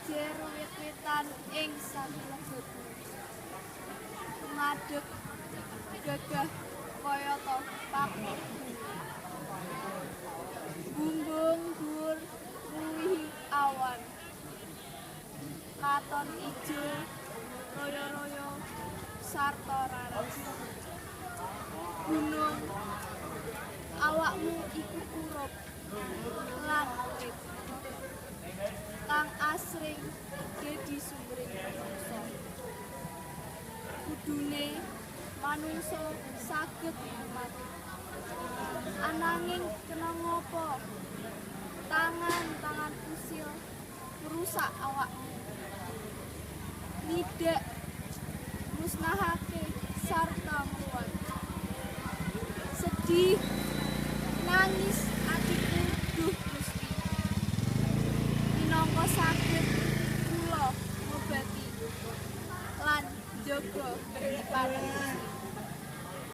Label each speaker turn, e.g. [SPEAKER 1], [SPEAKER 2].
[SPEAKER 1] Jejer wit-witan ing saklebetmu ngadeg gagah kayata paku. Bumbung dhuwur ngluwihi awan, katon ijo royo-royo sarta raras. Gunung, awakmu iku urup lan urip kang asring dadi sumbering manungsa. Kudune manungsa saged kumat, ananging kena ngapa tangan-tangan usil ngrusak awakmu, nidhek, musnahake sarta ngruwat. Sedih nangis atiku, duh Gusti, minangka saged kula ngobati lan njaga mripat Gusti.